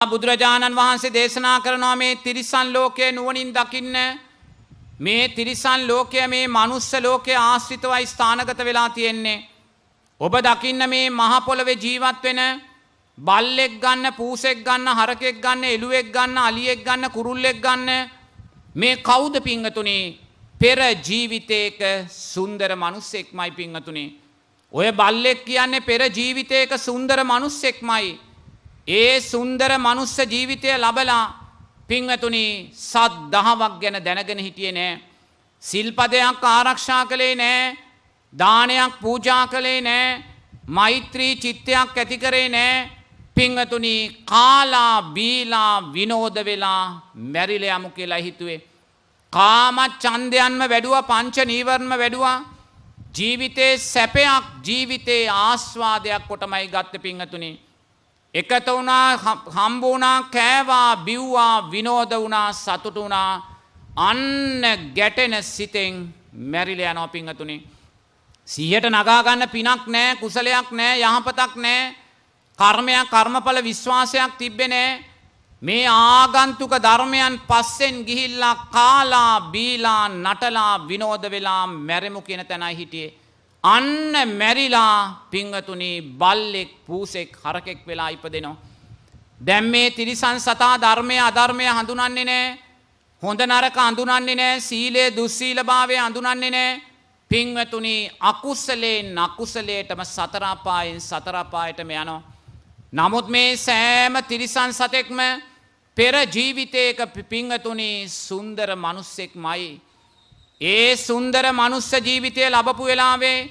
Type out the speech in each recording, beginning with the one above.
බුදුරජාණන් වහන්සේ දේශනා කරනවා මේ තිරිසන් ලෝකය නුවණින් දකින්න. මේ තිරිසන් ලෝකය මේ මනුස්ස ලෝකය ආශ්‍රිතවයි ස්ථානගත වෙලා තියෙන්නේ. ඔබ දකින්න මේ මහ පොළවේ ජීවත් වෙන බල්ලෙක් ගන්න, පූසෙක් ගන්න, හරකෙක් ගන්න, එළුවෙක් ගන්න, අලියෙක් ගන්න, කුරුල්ලෙක් ගන්න, මේ කවුද පිංගතුනේ? පෙර ජීවිතයක සුන්දර මනුස්සෙක්මයි පිංගතුනේ. ඔය බල්ලෙක් කියන්නේ පෙර ජීවිතයක සුන්දර මනුස්සෙක්මයි. ඒ සුන්දර මනුස්ස ජීවිතය ලබලා පිංවතුනි සත් දහවක් ගැන දැනගෙන හිටියේ නෑ. සිල්පදයක් ආරක්ෂා කළේ නෑ. දානයක් පූජා කළේ නෑ. මෛත්‍රී චිත්තයක් ඇති කරේ නෑ. පිංවතුනි කාලා බීලා විනෝද වෙලා මැරිලා යමු කියලා හිතුවේ. කාම ඡන්දයන්ම වැඩුවා, පංච නීවරණම වැඩුවා. ජීවිතේ සැපයක්, ජීවිතේ ආස්වාදයක් කොටමයි ගත්ත පිංවතුනි. එකතු වුණා, හම්බ වුණා, කෑවා, බිව්වා, විනෝද වුණා, සතුටු වුණා. අන්න ගැටෙන සිතෙන් මැරිලා යනවා පිංවතුනි. සිහියට නගා ගන්න පිනක් නෑ, කුසලයක් නෑ, යහපතක් නෑ, කර්මයක්, කර්මඵල විශ්වාසයක් තිබ්බේ නෑ. මේ ආගන්තුක ධර්මයන් පස්සෙන් ගිහිල්ලා කාලා බීලා නටලා විනෝද වෙලා මැරෙමු කියන තැනයි හිටියේ. අන්න මැරිලා පිංවතුනි බල්ලෙක්, පූසෙක්, හරකෙක් වෙලා ඉපදෙනවා. දැන් මේ තිරිසන් සතා ධර්මය අධර්මය හඳුනන්නේ නෑ. හොඳ නරක හඳුනන්නේ නෑ. සීලය දුස්සීලභාවය හඳුනන්නේ නෑ. පිංවතුනි අකුසලයෙන් අකුසලයටම සතර අපායෙන් සතර අපායටම යනවා. නමුත් මේ සෑම තිරිසන් සතෙක්ම පෙර ජීවිතයක පිංවතුනි සුන්දර මනුස්සෙක්මයි. ඒ සුන්දර මනුස්ස ජීවිතය ලැබපු වෙලාවේ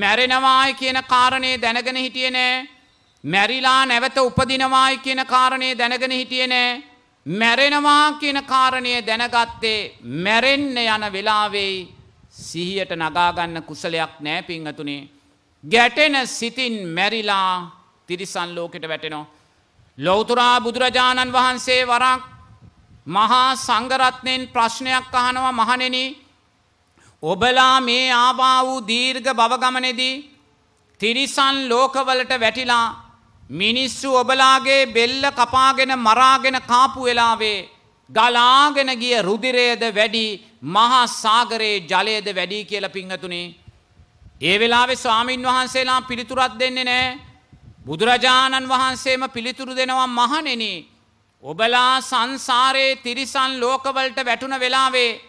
මැරෙනවායි කියන කාරණේ දැනගෙන හිටියේ නෑ. මැරිලා නැවත උපදිනවායි කියන කාරණේ දැනගෙන හිටියේ නෑ. මැරෙනවා කියන කාරණය දැනගත්තේ මැරෙන්න යන වෙලාවේ සිහියට නගා ගන්න කුසලයක් නෑ පිංවතුනි. ගැටෙන සිතින් මැරිලා තිරිසන් ලෝකෙට වැටෙනවා. ලෞතර බුදුරජාණන් වහන්සේ වරක් මහා සංඝරත්නයෙන් ප්‍රශ්නයක් අහනවා, මහණෙනි ඔබලා මේ ආවා වූ දීර්ඝ භව ගමනේදී තිරිසන් ලෝකවලට වැටිලා මිනිස්සු ඔබලාගේ බෙල්ල කපාගෙන මරාගෙන කාපු වෙලාවේ ගලාගෙන ගිය රුධිරයද වැඩි මහා සාගරයේ ජලයද වැඩි කියලා පිංගතුනි. ඒ වෙලාවේ ස්වාමින් වහන්සේලා පිළිතුරක් දෙන්නේ නැහැ. බුදුරජාණන් වහන්සේම පිළිතුරු දෙනවා, මහණෙනි ඔබලා සංසාරේ තිරිසන් ලෝකවලට වැටුණ වෙලාවේ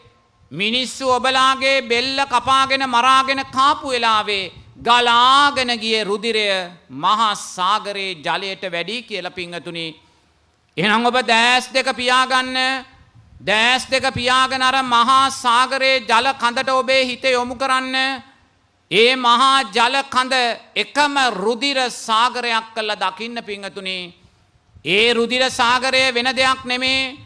මිනිස්සු ඔබලාගේ බෙල්ල කපාගෙන මරාගෙන කාපු වෙලාවේ ගලාගෙන ගිය රුධිරය මහා සාගරයේ ජලයට වැඩි කියලා පිංගතුනි. එහෙනම් ඔබ දැස් දෙක පියාගන්න. දැස් දෙක පියාගෙන අර මහා සාගරයේ ජල කඳට ඔබේ හිත යොමු කරන්න. ඒ මහා ජල කඳ එකම රුධිර සාගරයක් කරලා දකින්න පිංගතුනි. ඒ රුධිර සාගරය වෙන දෙයක් නෙමේ.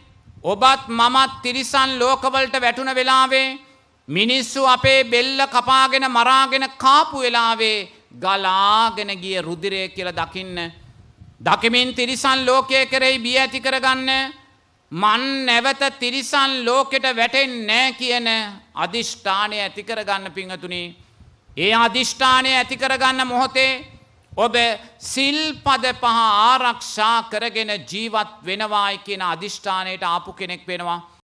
ඔබත් මමත් තිරිසන් ලෝකවලට වැටුණ වෙලාවේ මිනිස්සු අපේ බෙල්ල කපාගෙන මරාගෙන කාපු වෙලාවේ ගලාගෙන ගිය රුධිරය කියලා දකින්න. දකිමින් තිරිසන් ලෝකය කෙරෙහි බිය ඇති කරගන්න. මන් නැවත තිරිසන් ලෝකෙට වැටෙන්නේ නෑ කියන අදිෂ්ඨානය ඇති කරගන්න පිංගතුනි. ඒ අදිෂ්ඨානය ඇති කරගන්න මොහොතේ ඔබ සිල්පද පහ ආරක්ෂා කරගෙන ජීවත් වෙනවායි කියන අදිෂ්ඨානයට ආපු කෙනෙක් වෙනවා.